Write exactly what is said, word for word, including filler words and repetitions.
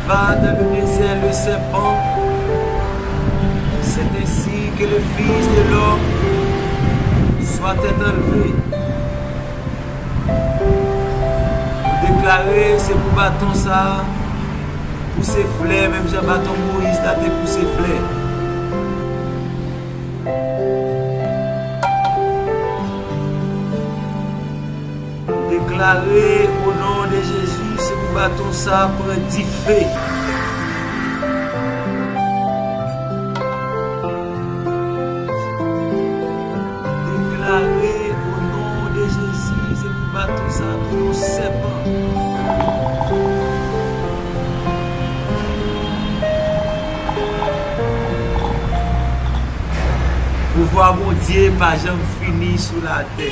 Dans le désert le serpent, c'est ainsi que le Fils de l'homme soit enlevé. Ou deklare se pou baton sa a pouse flè, menm jan baton Moyiz la te pouse flè. Deklare o non de Jezi, se pou baton sa a pran dife. Deklare o non de Jezi, se pou baton sa a tou yon sèpan. Pouvwa Bondye pa janm fini sou latè.